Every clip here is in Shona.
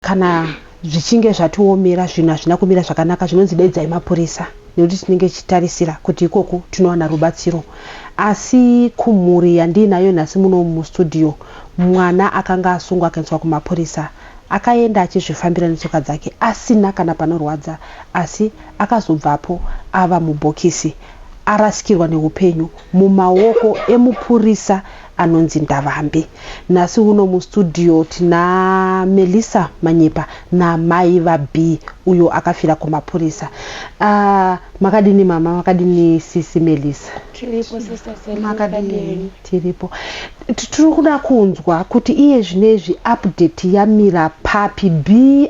Kana zvichinge zvatiomera, zvinhu hazvina kumira zvakanaka, zvinonzi daidzai mapurisa nekuti tinenge tichitarisira kuti ikoku tinowana rubatsiro. Asi kumhuri yandiinayo nhasi muno mustudio, mwana akanga asungwa akaendeswa kumapurisa akaenda achizvifambira netsoka dzake asina kana panorwadza, asi akazobvapo ava mubhokisi arasikirwa neupenyu mumaoko emupurisa anonzi Ndavambi. Nhasi uno mustudio tina Melissa Manyepa namai vaB uyo akafira kumapurisa. Makadini mama, makadini sisi Melissa? Tiripo sister Sally, Makadini? Tiripo. Tiri kuda kunzwa kuti iye zvinezvi update yamira papi, B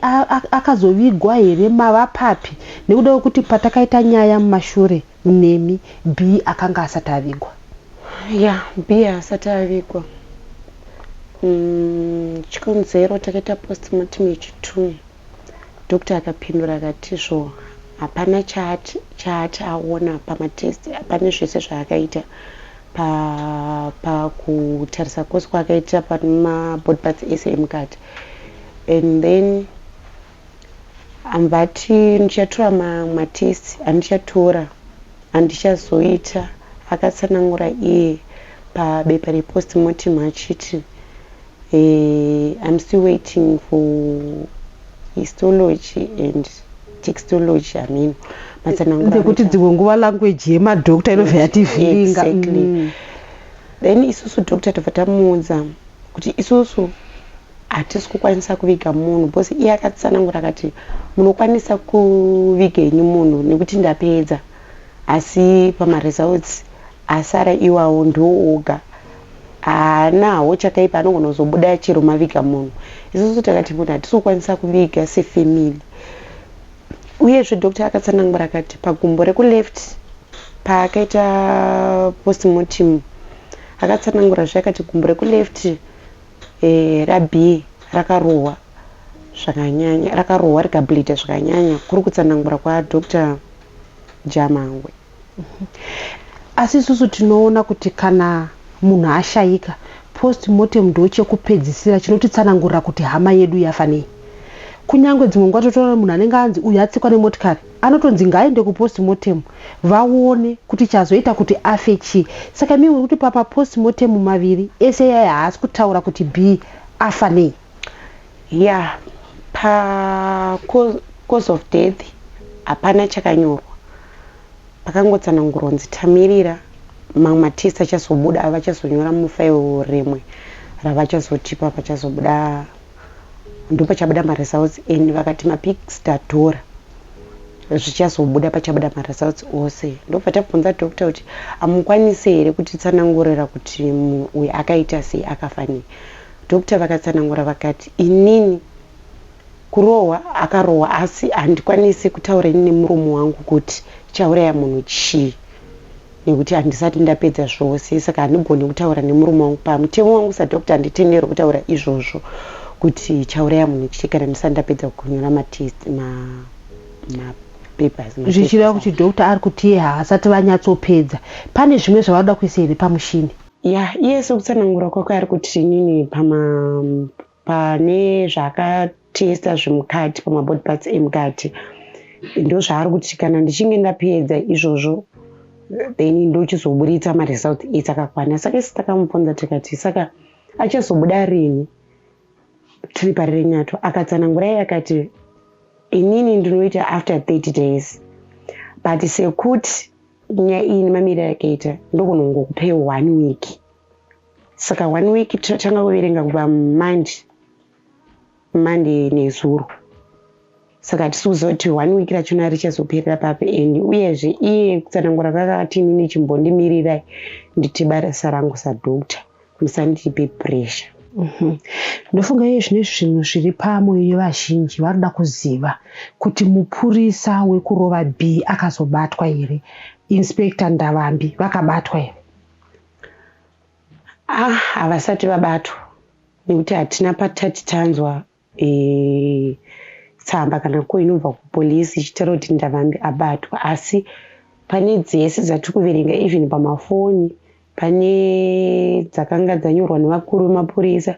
akazovigwa here, mava papi? Nekuda kwekuti patakaita nyaya mumashure nemi, B akanga asati avigwa. Ya, B haasati avigwa. Chikonzero takaita postmortem yechi2, doctor akapindura akati zvo hapana chaati chaati aona pamatest, pane zvese zvaakaita pakutarisa kwose kwaakaita pane mabody parts ese emukati. And then ambati ndichatora matest andichatora, handichazoita. Akatsanangura iye pabepa repostmortem achiti I'm still waiting for histology and textology. I mean, matsanangura Nekuti dzimwe nguva language yemadhokta inobva yativhiringa. Exactly. Then isusu doctor tobva tamuudza kuti isusu hatisi kukwanisa kuviga munhu, because iye akatsanangura akati munokwanisa kuviga henyu munhu nekuti ndapedza, asi pamaresults asara iwawo ndo oga haanawo chakaipa, anogona kuzobuda chero maviga munhu. Isusu takati munhu hatisi kukwanisa kuviga sefamily. Uyezve doctor akatsanangura akati pagumbo rekuleft paakaita postmortem, akatsanangura zve akati gumbo rekuleft raB rakarohwa zvakanyanya, rakarohwa rikableeda zvakanyanya, kuri kutsanangura kwaDr Jamangwe. Asi isusu tinoona kuti kana munhu ashayika, postmortem ndo chekupedzisira chinotitsanangurira kuti hama yedu yafa nei. Kunyange dzimwe nguva totoona munhu anenge anzi uyu atsikwa nemotikari, anotonzi ngaaende kupostmortem vaone kuti chazoita kuti afe chii. Saka imimi muri kuti pamapostmortem maviri ese yaya haasi kutaura kuti B afa nei? Ya, pa cause of death hapana chakanyorwa, pakangotsanangurwa kunzi tamirira mamwe matest achazobuda, vachazonyora mufairo rimwe ravachazotipa, pachazobuda ndopachabuda maresults. And vakati mapics tatora, zvichazobuda pachabuda maresults ose. Ndobva tabvunza doctor kuti hamukwanisi here kutitsanangurira kuti munhu uyu akaita sei, akafa nei? Doctor vakatsanangura vakati inini kurohwa akarohwa, asi handikwanisi kutaura ini nemuromo wangu kuti chauraya munhu chii, nekuti handisati ndapedza zvose, saka handigoni kutaura nemuromo wangu. Pamutemo wangu sadoctor handitenderwi kutaura izvozvo kuti chauraya munhu chii kana ndisati ndapedza kunyora matest, mapapers. Zvichireva kuti doctor ari kuti iye haasati vanyatsopedza, pane zvimwe zvavanoda kuisa here pamushini? Ya, iye sekutsanangura kwake ari kuti inini pane zvaakatesta zvemukati, pamabody parts emukati, ndo zvaari kuti kana ndichinge ndapedza izvozvo, then ndochizoburitsa maresults ese akakwana. Saka isi takamubvunza tikati saka achazobuda rini tiri Parirenyatwa? Akatsanangura iye akati inini ndinoita after 30 days, but sekuti nyaya iyi nemamiriro akaita ndokunongokupe one week. Saka one week tinotanga kuverenga kubva Monday nezuro, saka hatisi kuziva kuti one week rachona richazoperera papi. And uyezve iye kutsanangura kwakati inini chimbondimirirai ndite basa rangu sadoctor, musandipe pressure. Ndofunga iye zvine zvinhu zviri pamwoyo yevazhinji, vari kuda kuziva kuti mupurisa wekurova B akazobatwa here? Inspector Ndavambi vakabatwa here? Ah, havasati vabatwa, nekuti hatina patati tanzwa tsamba kana ko inobva kupolisi ichitaura kuti Ndavambi abatwa. Asi pane dzese dzatiri kuverenga, even pamafoni, pane dzakanga dzanyorwa nevakuru vemapurisa.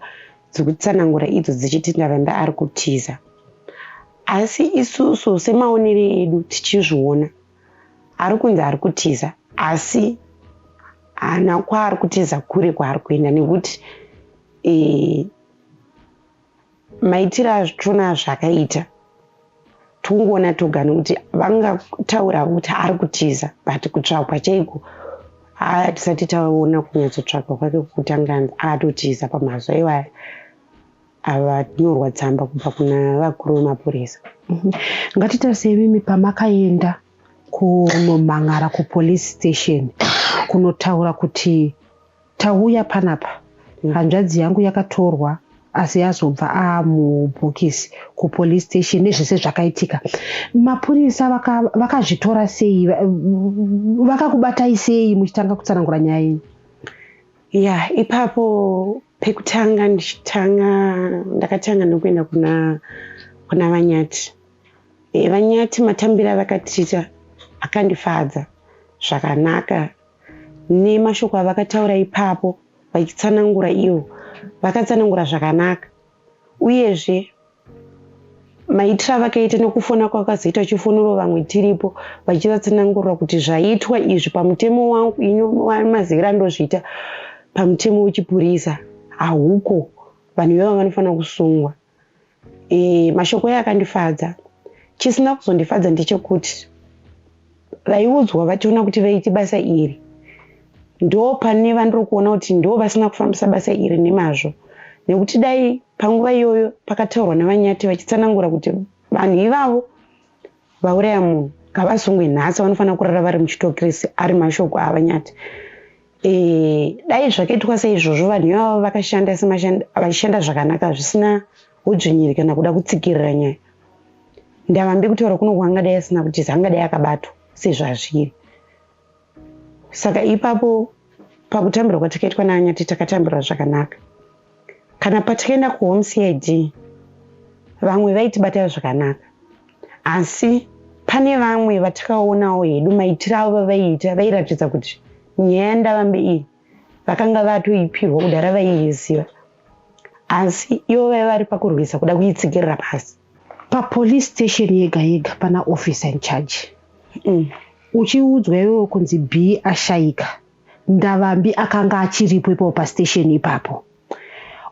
Dzikutsanangura idzo dzichiti Ndavambi ari kutiza. Asi isusu semaonero edu tichizviona, ari kunzi ari kutiza, asi haana kwaari kutiza kure kwaari kuenda, nekuti maitiro azvona zvakaita tongoona toga, nekuti vangataura kuti ari kutiza, but kutsvakwa chaiko hatisati taona kunyatsotsvakwa kwake kutanga. Atotiza pamazuva iwaya avanyorwa tsamba kubva kuna vakuru vemapurisa. Ngatitarisei imimi pamakaenda kunomhan'ara kupolice station kunotaura kuti tauya panapa, hanzvadzi yangu yakatorwa asi yazobva amubhokisi kupolice station nezvese zvakaitika, mapurisa vakazvitora sei? Vakakubatai sei muchitanga kutsanangura nyaya yenyu? Ya, ipapo pekutanga ndichitanga, ndakatanga nekuenda kuna VaNyati. VaNyati matambiro avakatiita akandifadza zvakanaka, nemashoko avakataura ipapo vachitsanangura, ivo vakatsanangura zvakanaka. Uyezve maitiro avakaita nekufona kwakazoita chifonero vamwe tiripo, vachivatsanangurira kuti zvaitwa izvi pamutemo wangu ino maziviro andozviita pamutemo wechipurisa hauko, vanhu ivava vanofanira kusungwa. Mashoko ayo akandifadza. Chisina kuzondifadza ndechekuti vaiudzwa vachiona kuti vaite basa iri, ndo pane vandiri kuona kuti ndo vasina kufambisa basa iri nemazvo, nekuti dai panguva iyoyo pakataurwa naVaNyati vachitsanangura kuti vanhu ivavo vauraya munhu ngavasungwe nhasi, vanofanira kurara vari muchitokisi, ari mashoko aVaNyati. Dai zvakaitwa saizvozvo, vanhu ivavo vakashanda vachishanda zvakanaka, zvisina udzvinyiri kana kuda kutsikirira nyaya, Ndavambi kutaura kuno kwangadai asina kutiza, angadai akabatwa sezvazviri. Saka ipapo pakutambirwa kwatakaitwa naVaNyati, takatambirwa zvakanaka. Kana patakaenda kuHome CID, vamwe vaitibata zvakanaka, asi pane vamwe vatakaonawo hedu maitiro avo vavaiita vairatidza kuti nyaya yaNdavambi iyi vakanga vatoipirwa kudhara, vaiiziva, asi ivo vaiva vari pakurwisa kuda kuitsikirira pasi. Papolice station yega yega pana officer in charge. Uchiudzwa iwewe kunzi B ashayika, Ndavambi akanga achiripo ipapo pastation ipapo,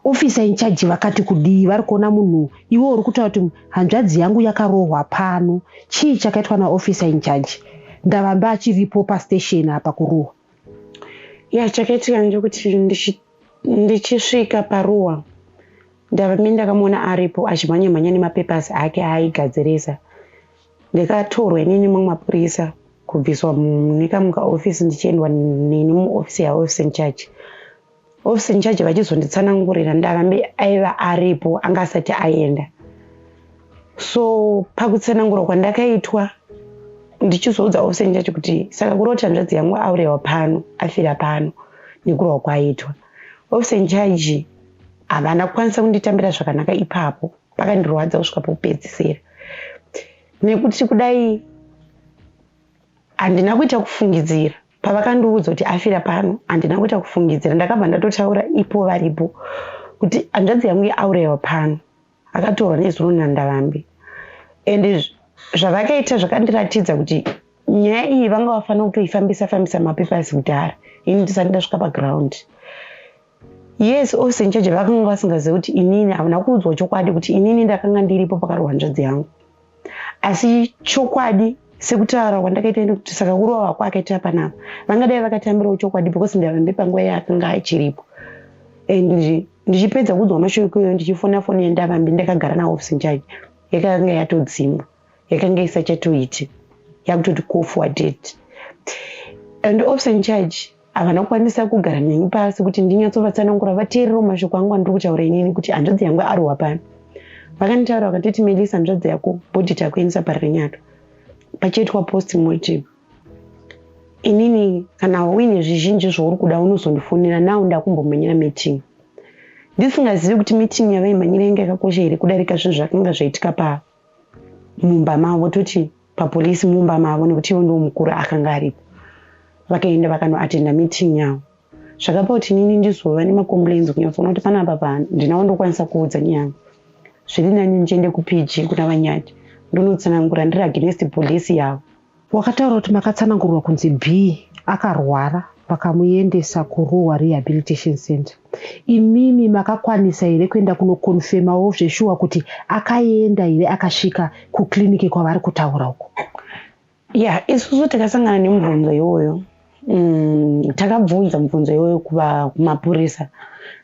officer in charge vakati kudii vari kuona munhu iwe uri kutaura kuti hanzvadzi yangu yakarohwa pano? Chii chakaitwa naofficer in charge Ndavambi achiripo pastation apa kuRuwa? Ya, chakaitika ndechekuti ndichisvika paRuwa, Ndavambi ndakamuona aripo achimhanya mhanya nemapepasi ake aaigadzirisa. Ndikatorwa inini mamwe mapurisa kubviswa nekamuka ofisi, ndichiendwa neni muofisi yaofficer in charge. Officer in charge vachizonditsanangurira, Ndavambi aiva aripo, anga asati aenda. So pakutsanangura kwandakaitwa, ndichizoudza officer in charge kuti saka kureva kuti hanzvadzi yangu aurewa pano, afira pano nekurwa kwaitwa, officer in charge havana kukwanisa kunditambira zvakanaka ipapo. Pakandirwadza kusvika pokupedzisira, nekuti kudai handina kuita kufungidzira pavakandiudza kuti afira pano, handina kuita kufungidzira. Ndakabva ndatotaura ipo varipo kuti hanzvadzi yangu aurayiwa pano, akatorwa nezuro naNdavambi. And zvavakaita zvakandiratidza kuti nyaya iyi vanga vafanira kutoifambisa fambisa mapepasi kudhara ini ndisati ndasvika paground. Yes, officer in charge vakanga vasingazivi kuti inini, havana kuudzwa chokwadi kuti inini ndakanga ndiripo pakarwa hanzvadzi yangu. Asi chokwadi sekutaura kwandakaita ini kuti saka kurova kwakaita panapa, vangadai vakatambirawo chokwadi, because Ndavambi panguva yaakanga achiripo. And ndichipedza kuudzwa mashoko iyoyo, ndichifona foni yaNdavambi ndakagara naofficer in charge, yakanga yatodzimwa, yakanga isachatoiti, yakutoti call forwarded. And officer in charge havana kukwanisa kugara neni pasi kuti ndinyatsovatsanangura, vateererewo mashoko angu andiri kutaura inini kuti hanzvadzi yangu arwa pano. Vakanditaura vakatoti, "Melisa, hanzvadzi yako body takuendesa Parirenyatwa, pachiitwa postmortem. Inini kana uine zvizhinji zvauri kuda unozondifonera, now ndakumbomhanyira meeting." Ndisingazivi kuti meeting yavaimhanyira inge yakakosha here kudarika zvinhu zvakanga zvaitika pamumba mavo, toti papolisi mumba mavo, nekuti ivo ndo mukuru akanga aripo. Vakaenda vakanoatenda meeting yavo. Zvakapa kuti inini ndizova nemacomplaints kunyatsoona kuti panapa pa ndinawo ndokwanisa kuudza nyaya. Zviri nani ndiende kuPG kuna VaNyati ndonotsanangura ndiri against police yavo. Wakataura kuti makatsanangurwa kunzi B akarwara vakamuendesa kuRuwa Rehabilitation Centre. Imimi makakwanisa here kuenda kunokonfemawo zveshuwa kuti akaenda here akasvika kukiriniki kwavari kutaura uko? Ya, isusu takasangana nemubvunzo iwoyo. Takabvunza mubvunzo iwoyo kumapurisa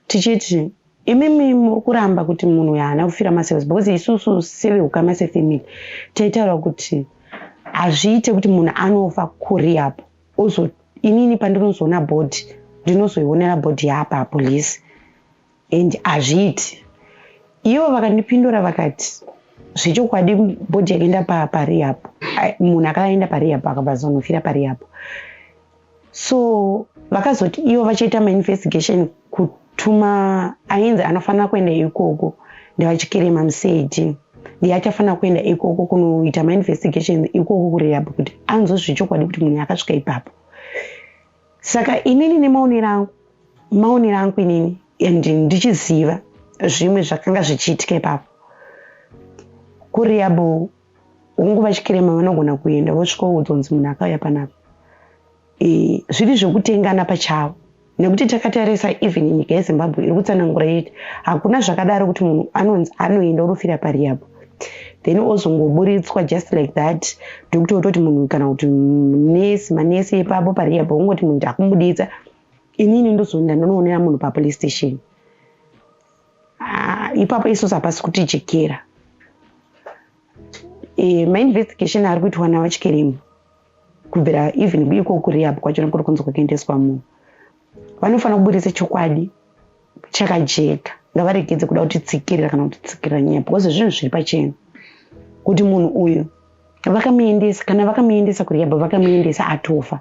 tichiti imimi muri kuramba kuti munhu uyu haana kufira macells, because isusu seveukama, sefamily, taitaura kuti hazviite kuti munhu anofa kurehab ozo inini pandinozoona body ndinozoionera body yaapa police and hazviiti. Ivo vakandipindura vakati zvechokwadi body yakaenda parehab, munhu akaenda parehab akabva azonofira parehab. So vakazoti ivo vachaita mainvestigation kutuma ainzi anofanira kuenda ikoko ndevaChikerema muCID, ndiye achafanira kuenda ikoko kunoita mainvestigation ikoko kurehab kuti anzwe zvechokwadi kuti munhu akasvika ipapo. Saka inini nemaonero angu, maonero angu inini and ndichiziva zvimwe zvakanga zvichiitika ipapo kurehab, hongu vaChikerema vanogona kuenda vosvika udzonzi munhu akauya panapa, zviri zvekutengana pachavo, nekuti takatarisa even nyika yeZimbabwe iri kutsanangura iti hakuna zvakadaro kuti munhu anonzi anoenda orofira parehab then ozongoburitswa just like that. Doctor ototi munhu kana kuti nesi, manesi ipapo parehab ongoti munhu ndakumubuditsa, inini ndozoenda ndonoonera munhu papolice station. Ah, ipapo isusu hapasi kutijekera. Mainvestigation ari kuitwa navaChikeremu kubvira even iko kurehab kwacho kuri kunzi kwakaendeswa munhu, vanofanira kuburitsa chokwadi chakajeka. Ngavaregedze kuda kutitsikirira kana kutitsikirira nyaya, because zvinhu zviri pachena kuti munhu uyu vakamuendesa, kana vakamuendesa kurehab vakamuendesa atofa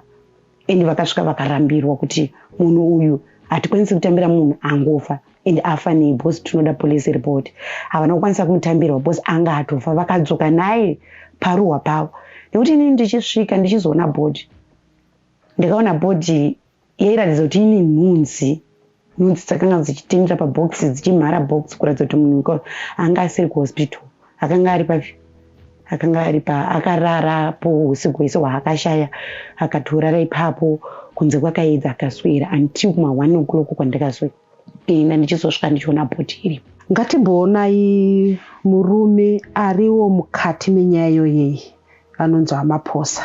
and vakasvika vakarambirwa kuti munhu uyu hatikwanisi kutambira munhu angofa and afa nei because tinoda police report. Havana kukwanisa kumutambirwa because anga atofa. Vakadzoka naye paruwa pavo, nekuti inini ndichisvika ndichizoona body, ndikaona body yairatidza kuti ine nhunzi, nhunzi dzakanga dzichitendera pabhokisi, dzichimhara bhokisi, kuratidza kuti munhu anga asiri kuhospital, akanga ari papi, akanga ari pa akararapo usiku hwese hwaakashaya, akatorara ipapo kunze kwakaedza, akaswera until kuma1 o'clock kwandikaswera ina ndichizosvika ndichiona body iripo. Ngatimboonai murume ariwo mukati menyaya iyoyeyi anonzi Amaposa.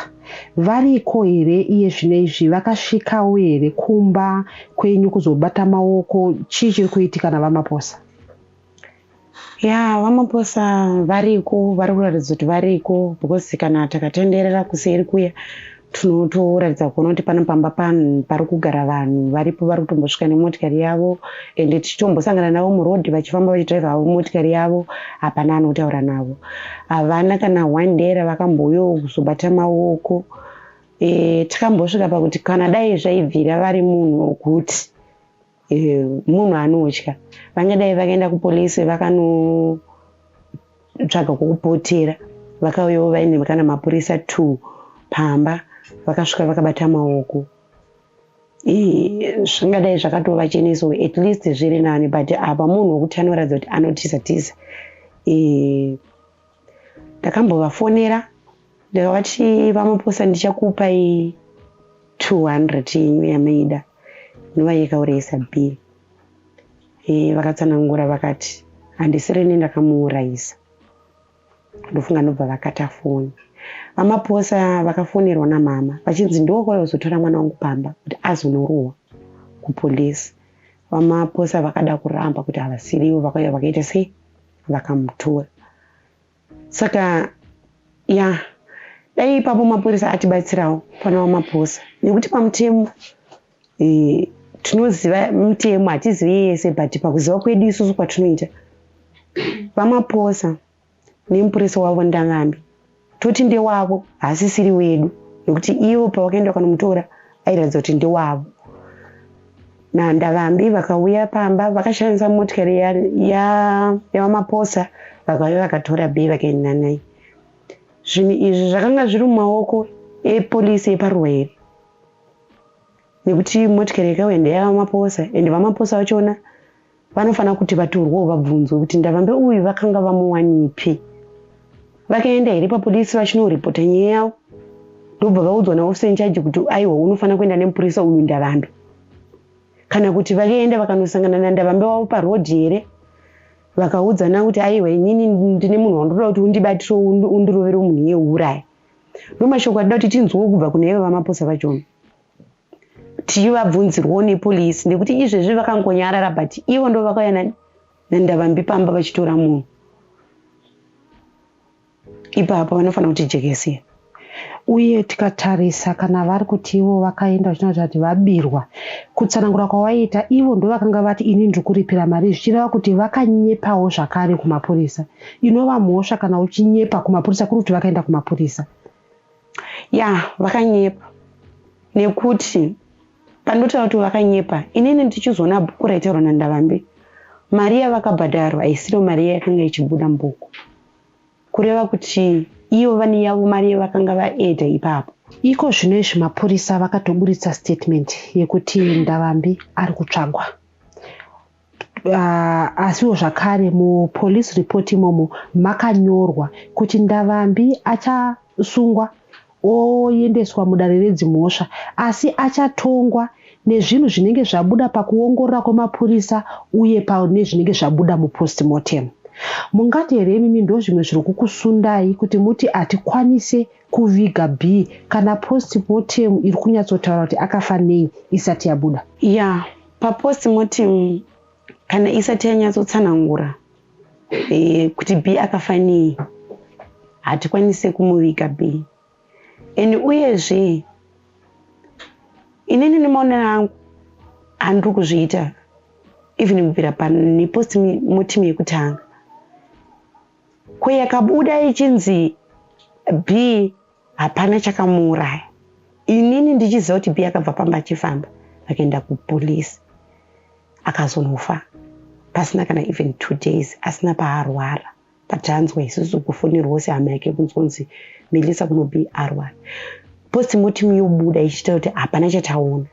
Variko here iye zvino izvi? Vakasvikawo here kumba kwenyu kuzobata maoko? Chii chiri kuitika navaMaposa? Ya, vaMaposa variko, vari kuratidza kuti variko, because kana takatenderera kuseri kuya tinotoratidza kuona kuti pano pamba pari kugara vanhu varipo, vari kutombosvika nemotikari yavo ende tichitombosangana navo murodhi vachifamba vachidhiraivha havo motikari yavo. Hapana anotaura navo, havana kana one day ravakambouyawo kuzobata maoko. Takambosvika pakuti kana dai zvaibvira vari munhu wokuti munhu anotya, vangadai vakaenda kupolisi vakanotsvaga kwokupotera, vakauyawo vaine kana mapurisa 2 pamba, vakasvika vakabata maoko, zvingadai zvakatovachenesawo, at least zviri nani. But apa munhu wekuti anoratidza kuti anotiza tiza. Ndakambovafonera ndikavati, "VaMaposa, ndichakupai 200 yenyu yamaida inova yakaurayisa B." Vakatsanangura vakati, "Handisirini ndakamuurayisa." Ndofunga ndobva vakata foni. VaMaposa vakafonerwa namama vachinzi ndokwazotora mwana wangu pamba kuti azonorohwa kupolisi. VaMaposa vakada kuramba kuti havasirivo, vakauya vakaita sei, vakamutora. Saka ya, dai ipapo mapurisa atibatsirawo pana vaMaposa, nekuti pamutemo tinoziva mutemo, hatizivi yese, but pakuziva kwedu isusu kwatinoita, vaMaposa nemupurisa wavo Ndavambi, toti ndewavo, haasisiri wedu, nekuti ivo pavakaenda kanomutora airatidza kuti ndewavo. NaNdavambi vakauya pamba vakashandisa motikari yavaMaposa, vakauya vakatora B vakaenda naye. Zvinhu izvi zvakanga zviri mumaoko epolisi epaRuwa here? Nekuti motikari yakauya ndeyavaMaposa, ende vaMaposa vachona vanofanira kuti vatorwewo vabvunzwe kuti Ndavambe uyu vakanga vamuwanipi. Vakaenda here papolisi vachinoripota nyaya yavo, ndobva vaudzwa naofficer in charge kuti aiwa, unofanira kuenda nemupurisa uyu Ndavambe? Kana kuti vakaenda vakanosangana naNdavambe wavo parodhi here, vakaudzana kuti aiwa, inini ndine munhu wandoda kuti undibatire, undirovere munhu yeuraya? Ndo mashoko atida kuti tinzwewo kubva kune ivo vaMaposa vachona, tichivabvunzirwawo nepolisi, nekuti izvezvi vakangonyarara, but ivo ndo vakauya naNdavambi pamba vachitora munhu. Ipapo vanofanira kutijekesera. Uye tikatarisa, kana vari kuti ivo vakaenda vachinotaura kuti vabirwa, kutsanangura kwavaita, ivo ndo vakanga vati ini ndiri kuripira mari, zvichireva kuti vakanyepawo zvakare kumapurisa, inova mhosva kana uchinyepa kumapurisa kuri kuti vakaenda kumapurisa. Ya, vakanyepa, nekuti pandotaura kuti vakanyepa, inini ndichizoona bhuku raitaurwa naNdavambi, mari yavakabhadharwa haisiro mari yakanga ichibuda mubhuku, kureva kuti ivo vane yavo mari yavakanga vaedha ipapo. Iko zvino izvi mapurisa vakatoburitsa statement yekuti Ndavambi ari kutsvagwa, asiwo zvakare mupolice report imomo makanyorwa kuti Ndavambi achasungwa, oendeswa mudare redzimhosva, asi achatongwa nezvinhu zvinenge zvabuda pakuongorora kwemapurisa uye nezvinenge zvabuda mupostmortem. Mungati here imimi ndo zvimwe zviri kukusundai kuti muti hatikwanise kuviga B kana postmortem iri kunyatsotaura kuti akafa nei isati yabuda? Ya, papostmortem kana isati yanyatsotsanangura kuti B akafa nei, hatikwanise kumuviga B. And uyezve inini nemaonero angu handiri kuzviita, even kubvira pane postmortem yekutanga kweyakabuda ichinzi B hapana chakamuuraya, inini ndichiziva kuti B akabva pamba achifamba akaenda kupolisi, akazonofa pasina kana even 2 days, asina paarwara. Patanzwa isusu kufonерwa sehama yake kunzonzi Melisa kuno B arwara, postmortem yobuda ichiita kuti hapana chataona,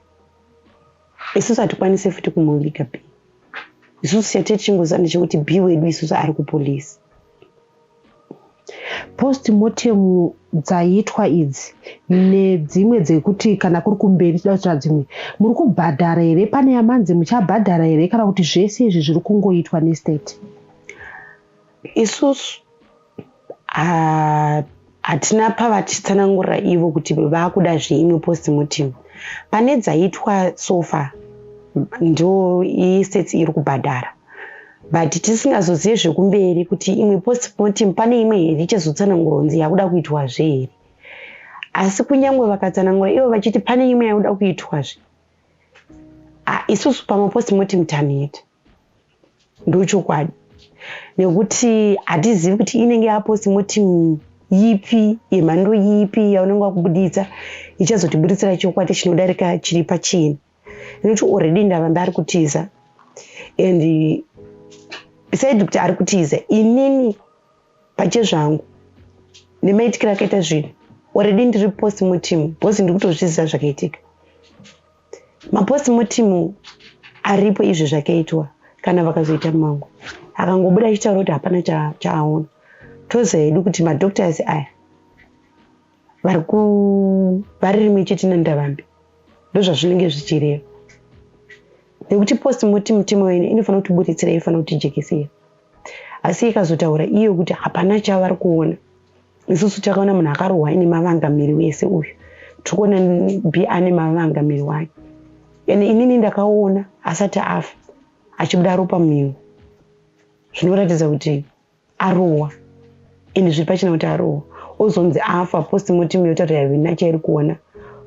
isusu hatikwanisi futi kumuviga B. Isusu chate tichingoziva ndechekuti B wedu isusu ari kupolisi. Postmortem dzaitwa idzi nedzimwe dzekuti kana kuri kumberi tida kutora dzimwe, muri kubhadhara here? Pane yamanzi muchabhadhara here, kana kuti zvese izvi zviri kungoitwa nestate? Isusu hatina pavatitsanangurira ivo kuti vakuda zveimwe postmortem. Pane dzaitwa so far ndo istate iri kubhadhara, but tisingazozive zvekumberi kuti imwe postmortem pane imwe here ichazotsanangurwa kunzi yakuda kuitwazve here. Asi kunyange vakatsanangura ivo vachiti pane imwe yakuda kuitwazve, isusu pamapostmortem taneta, ndochokwadi, nekuti hatizivi kuti inenge yapostmortem yipi, yemhando yipi yaunenge wakubuditsa ichazotibuditsira chokwadi chinodarika chiri pachena, nekuti already Ndavambi ari kutiza. And beside kuti ari kutiza, inini pachezvangu nemaitikiro akaita zvinhu, already ndiri postmortem because ndiri kutozviziva zvakaitika. Mapostmortem aripo, izvi zvakaitwa, kana vakazoita mamwe akangobuda achitaura kuti hapana chaaona, toziva hedu kuti madoctors aya vari rimwe chete naNdavambi. Ndozvazvinenge zvichireva, nekuti postmortem mutemo wene inofanira kutiburitsira, inofanira kutijekesera, asi ikazotaura iyo kuti hapana chavari kuona, isusu takaona munhu akarohwa aine mavanga miri wese uyu, tiri kuona B ane mavanga miri wake, ende inini ndakaona asati afa achibuda ropa mumhino, zvinoratidza kuti arohwa, ende zviri pachena kuti arohwa, ozonzi afa, postmortem yotaura havina chairi kuona,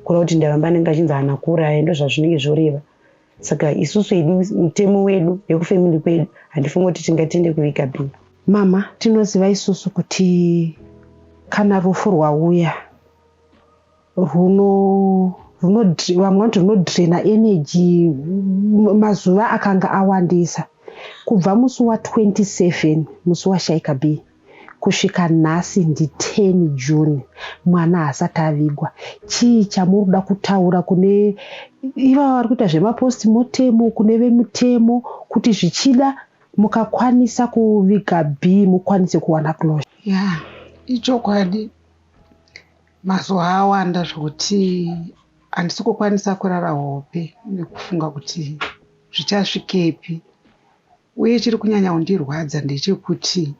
kureva kuti Ndavamba anenge achinzi haana kuuraya. Ndo zvazvinenge zvoreva. Saka isusu hedu, mutemo wedu yekufamily kwedu, handifungi kuti tingatende kuviga B. Mama, tinoziva isusu kuti kana rufu rwauya runo vamwe vanoti runodraina energy. Mazuva akanga awandisa kubva musi wa27, musi washaika B. Kusvika nhasi ndi 10 June mwana haasati avigwa. Chii chamuri kuda kutaura kune ivava vari kuita zvemapostmortem, kune vemutemo kuti zvichida mukakwanisa kuviga B mukwanise kuwana closure? Ya, ichokwadi mazuva awanda zvokuti handisi kukwanisa kurara hope nekufunga kuti zvichasvikepi. Uye chiri kunyanya kundirwadza ndechekuti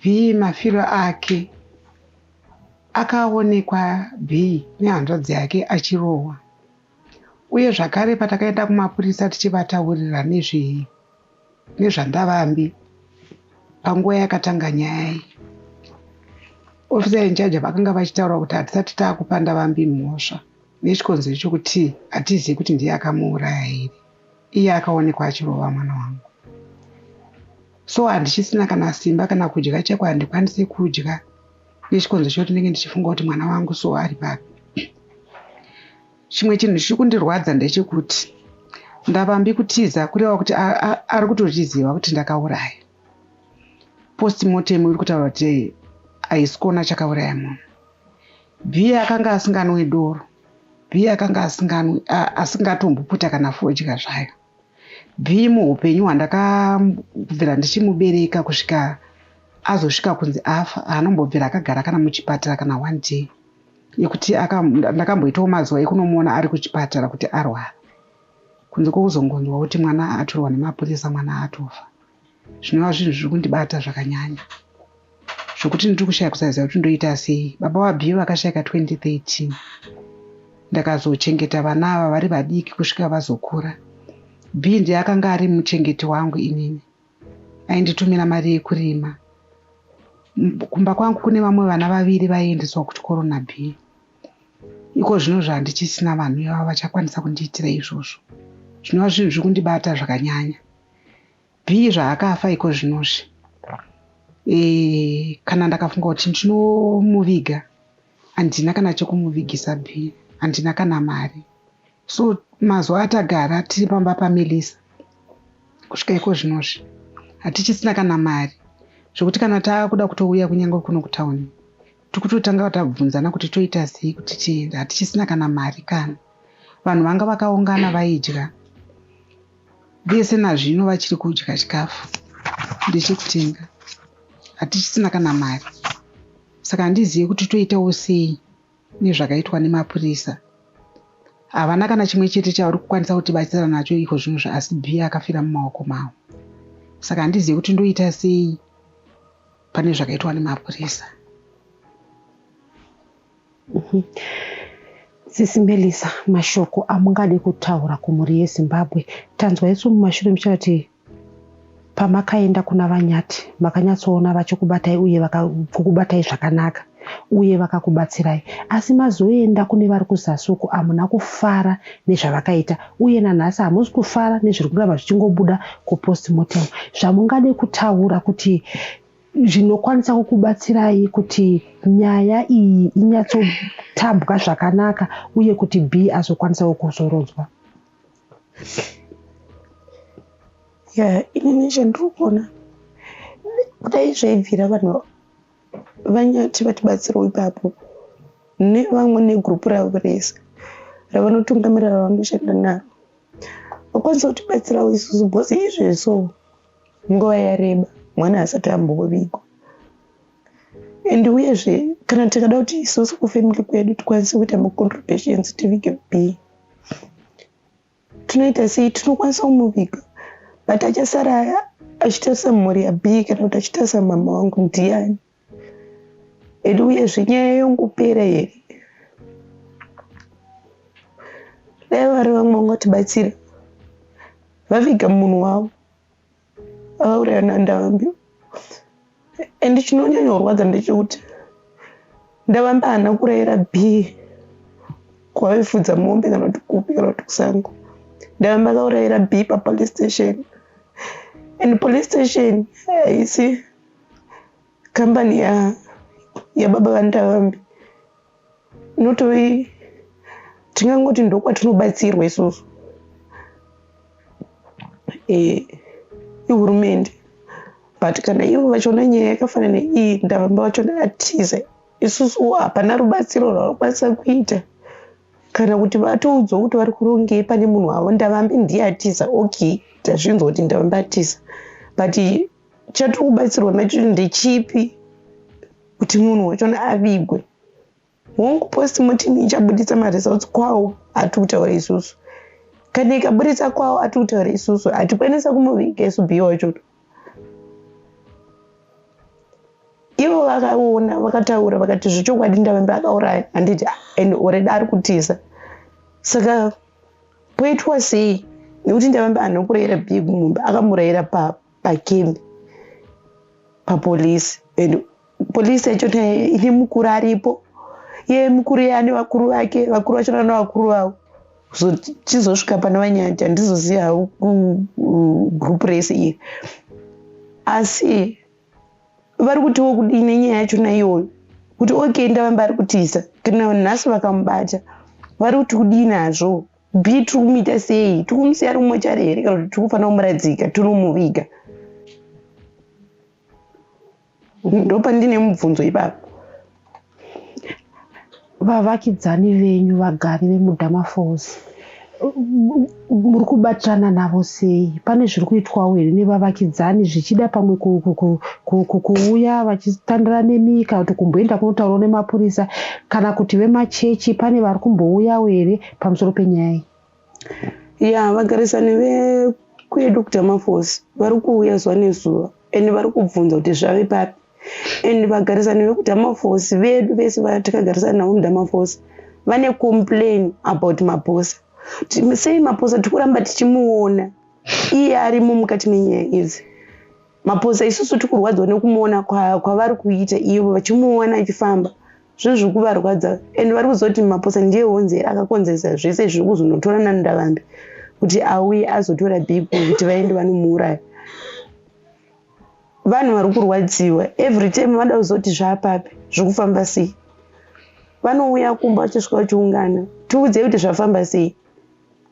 B mafiro ake akaonekwa B nehanzvadzi yake achirohwa. Uye zvakare patakaenda kumapurisa tichivataurira nezve nezvaNdavambi panguva yakatanga nyaya iyi, officer in charge vakanga vachitaura kuti hatisati taakupa Ndavambi mhosva nechikonzero chokuti hatizivi kuti ndiye akamuuraya here, iye akaonekwa achirova mwana wangu. So handichisina kana simba, kana kudya chaiko handikwanisi kudya nechikonzero chokuti ndinenge ndichifunga kuti mwana wangu so ari papi. Chimwe chinhu chiri kundirwadza ndechekuti Ndavambi kutiza kureva kuti ari kutochiziva kuti ndakauraya. Postmortem iri kutaura kuti haisi kuona chakauraya munhu. B akanga asinganwi doro, B akanga asingatomboputa kana fodya zvayo. B muupenyu hwandakabvira ndichimubereka kusvika azosvika kunzi afa, haanombobvira akagara kana muchipatara kana one day, yekuti ndakamboitawo mazuva ekunomuona ari kuchipatara kuti arwara, kunze kwokuzongonzwa kuti mwana atorwa nemapurisa, mwana atofa, zvinova zvinhu zviri kundibata zvakanyanya zvokuti ndiri kushaya kusaziva kuti ndoita sei. Baba vaB vakashayika 2013. Ndakazochengeta vana ava vari vadiki kusvika vazokura. B ndiye akanga ari muchengeti wangu inini, ainditumira mari yekurima. Kumba kwangu kune vamwe vana vaviri vaiendeswa kuchikoro naB. Iko zvino zvandichisina vanhu ivava vachakwanisa kundiitira izvozvo, zvinova zvinhu zviri kundibata zvakanyanya. B zvaakafa iko zvinozvi, kana ndakafunga kuti ndinomuviga, handina kana chekumuvigisa B, handina kana mari. So mazuva atagara tiri pamba paMelisa kusvika iko zvinozvi hatichisina kana mari, zvokuti kana taakuda kutouya kunyange kuno kutauni tikutotanga tabvunzana kuti toita sei kuti tiende. Hatichisina kana mari. Kana vanhu vanga vakaungana vaidya vese, nazvino vachiri kudya chikafu ndechekutenga. Hatichisina kana mari, saka handizivi kuti toitawo sei nezvakaitwa nemapurisa. Havana kana chimwe chete chavari kukwanisa kutibatsira nacho iko zvinozvo, asi B akafira mumaoko mavo, saka handizivi kuti ndoita sei pane zvakaitwa nemapurisa. Sisi Melisa, mashoko amungade kutaura kumhuri yeZimbabwe? Tanzwa isu mumashure muchati pamakaenda kuna vaNyati makanyatsoona vachikubatai uye kukubatai zvakanaka uye vakakubatsirai, asi mazoenda kune vari kuzasi uku hamuna kufara nezvavakaita, uye nanhasi hamusi kufara nezviri kuramba zvichingobuda kupostmortem. Zvamungade kutaura kuti zvinokwanisa kukubatsirai kuti nyaya iyi inyatsotambwa zvakanaka uye kuti B azokwanisawo kuzorodzwa? Ya, inini chandiri kuona, kudai zvaibvira vanhu vaNyati vatibatsirawo ipapo nevamwe negurupu ravo rese ravanotungamirira, ravanoshanda naro, vakwanisa kutibatsirawo isusu, because izvezvo nguva yareba mwana asati ambovigwa. And uyezve kana tikada kuti isusu kufamily kwedu tikwanise kuita macontributions tivige B, tinoita sei? Tinokwanisa kumuviga, but achasara achitarisa mhuri yaB kana kuti achitarisa mama wangu ndiani? And uyezve nyaya yongopera here? Dai vari vamwe vangatibatsira vaviga munhu wavo avauraya naNdavambi. And chinonyanya kurwadza ndechekuti Ndavambi haana kurayira B kwavaifudza mombe kana kuti kupi kana kuti kusango. Ndavambi akaurayira B papolice station, and police station haisi kambani yababa vaNdavambi, inotovi tingangoti ndokwatinobatsirwa isusu, ihurumende. But kana ivo vachiona nyaya yakafanana neiyi, Ndavambi vachona atiza, isusuwo hapana rubatsiro rwavanokwanisa kuita kana kuti vatoudzwa kuti vari kurongei pane munhu wavo. Ndavambi ndiye atiza, okay, tazvinzwa kuti Ndavambi atiza, but chatiri kubatsirwa nacho ndechipi kuti munhu wachona avigwe? Hongu, postmortem ichabuditsa maresults kwawo, hatiri kutaura isusu. Kana ikaburitsa kwawo, hatiri kutaura isusu, hatikwanisa kumuviga isu B wacho. Ivo vakaona, vakataura, vakati zvechokwadi Ndavambi akauraya, handiti? And already ari kutiza, saka poitwa sei? Nekuti Ndavambi haana kurayira B kumumba, akamurayira pakembi papolisi, and polisi yacho ine mukuru aripo. Iye mukuru iye ane vakuru vake, vakuru vacho vana vakuru vavo. Tizosvika pana vaNyati, handizoziva group rese iri, asi vari kutiwo kudii nenyaya yachona iyoyo? Kuti okay, Ndavamba ari kutiza, kana nhasi vakamubata, vari kuti kudii nazvo? B tiri kumuita sei? Tiri kumusiya ari mumochari here, kana kuti tiri kufanira kumuradzika tonomuviga? Ndopandine mubvunzo ipapo. Vavakidzani venyu, vagari vemuDamafalls, muri kubatirana navo sei? Pane zviri kuitwawo here nevavakidzani, zvichida pamwe kuuya vachitandara nemi, kana kuti kumboenda kunotaurawo nemapurisa, kana kuti vemachechi, pane vari kumbouyawo here pamusoro penyaya iyi? Ya, vagarisani vekwedu kuDamafalls vari kuuya zuva nezuva and vari kubvunza kuti zvave papi. And vagarisani vekuDamafalls vedu vese vatakagarisana navo muDamafalls vane complain about Maposa. Sei Maposa tikuramba tichimuona iye arimo mukati menyaya idzi? Maposa isusu tikurwadzwa nekumuona kwavari kuita ivo, vachimuona achifamba, zvinhu zviri kuvarwadza. And vari kuzoti Maposa ndiye honzeri akakonzeresa zvese zviri kuzonotora naNdavambi kuti auye azotora bhiku kuti vaende vanomuuraya. Vanhu vari kurwadziwa. Every time vanoda kuzoti zvapapi, zviri kufamba sei. Vanouya kumba, vachisvika vachiungana, tiudzei kuti zvafamba sei,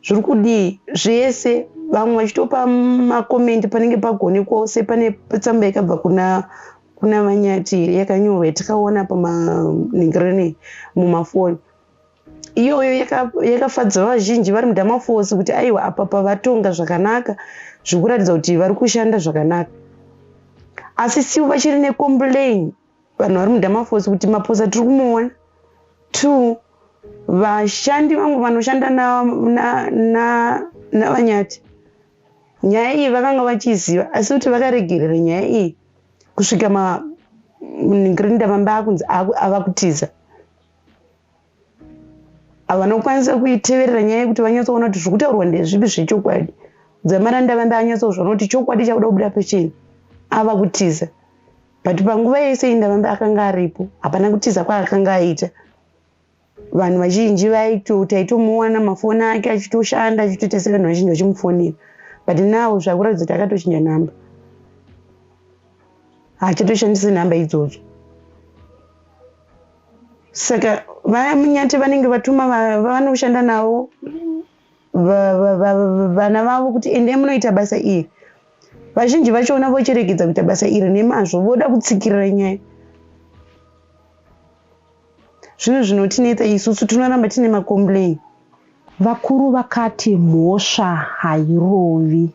zviri kudii zvese. Vamwe vachitopa macomments panenge pagonekwawo sepane tsamba yakabva kuna vaNyati yakanyorwa yatakaona pamanhingirani mumafoni. Iyoyo yakafadza vazhinji vari muDamafalls kuti aiwa, apa pavatonga zvakanaka, zvikuratidza kuti vari kushanda zvakanaka. Asi siwo vachiri necomplain vanhu vari muDamafalls kuti Maposa tiri kumuona. Two, vashandi vamwe vanoshanda navaNyati, nyaya iyi vakanga vachiziva, asi kuti vakaregerera nyaya iyi kusvika Ndavamba akunzi ava kutiza. Havana kukwanisa kuiteverera nyaya yekuti vanyatsoona kuti zviri kutaurwa ndezvipi zvechokwadi. Dzamara Ndavamba anyatsozvaona kuti chokwadi chakuda kubuda pachena, ava kutiza. But panguva yese iyi Ndavamba akanga aripo, hapana kutiza kwaakanga aita. Vanhu vazhinji taitomuwana mafoni ake achitoshanda, achitoita sevanhu vazhinji vachimufonera. But now zvakuratidza kuti akatochinja nhamba, haachatoshandisi nhamba idzodzo. Saka vaMunyati vanenge vatuma vavanoshanda navo, vana vavo, kuti endai munoita basa iri. Vazhinji vachona vocherekedza kuita basa iri nemazvo, voda kutsikirira nyaya. Zvinhu zvinotinetsa isusu, tinoramba tine macomplain. Vakuru vakati mhosva hairovi.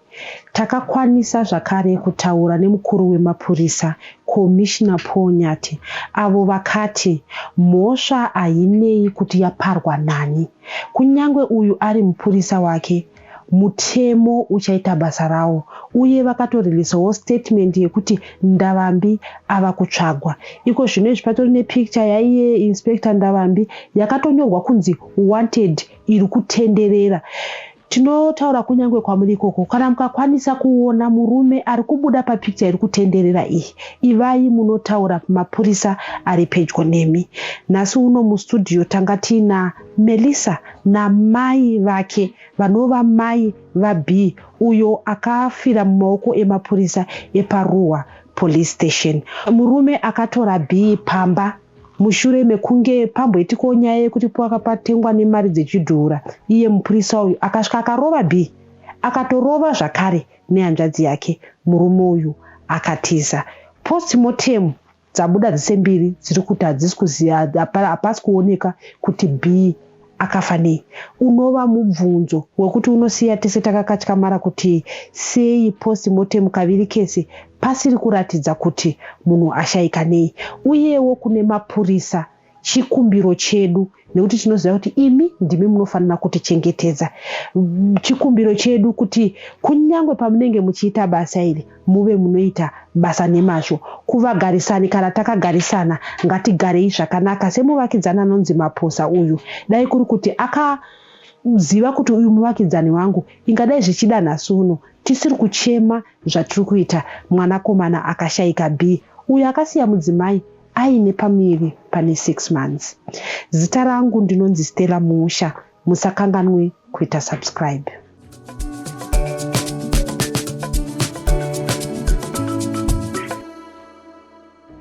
Takakwanisa zvakare kutaura nemukuru wemapurisa, Commissioner Paul Nyathi, avo vakati mhosva hainei kuti yaparwa nani. Kunyange uyu ari mupurisa wake, mutemo uchaita basa rawo. Uye vakatoreleasawo statement yekuti Ndavambi ava kutsvagwa. Iko zvino izvi patori nepicture yaiye Inspector Ndavambi yakatonyorwa kunzi "wanted", iri kutenderera. Tinotaura kunyange kwamuri ikoko, kana mukakwanisa kuona murume ari kubuda papicture iri kutenderera iyi, ivai munotaura mapurisa ari pedyo nemi. Nhasi uno mustudio tanga tiina Melissa namai vake, vanova mai vaB uyo akafira mumaoko emapurisa epaRuwa Police Station. Murume akatora B pamba mushure mekunge pamboitikawo nyaya yekuti patengwa nemari dzechidhura, iye mupurisa uyu akasvika akarova B, akatorova zvakare nehanzvadzi yake. Murume uyu akatiza. Postmortem dzabuda dzese mbiri dziri kuti hadzisi kuziva, hapasi kuoneka kuti B akafa nei. Unova mubvunzo wekuti unosiya tese takakatyamara kuti sei postmortem kaviri kese pasiri kuratidza kuti munhu ashaika nei. Uyewo kune mapurisa, chikumbiro chedu, nekuti tinoziva kuti imi ndimi munofanira kutichengetedza, chikumbiro chedu kuti kunyange pamunenge muchiita basa iri, muve munoita basa nemazvo. Kuvagarisani, kana takagarisana, ngatigarei zvakanaka. Semuvakidzani anonzi Maposa uyu, dai kuri kuti akaziva kuti uyu muvakidzani wangu, ingadai zvichida nhasi uno tisiri kuchema zvatiri kuita. Mwanakomana akashayika B uyu akasiya mudzimai aine pamuviri pane 6 months. Zita rangu ndinonzi Stella Musha. Musakanganwe kuita subscribe.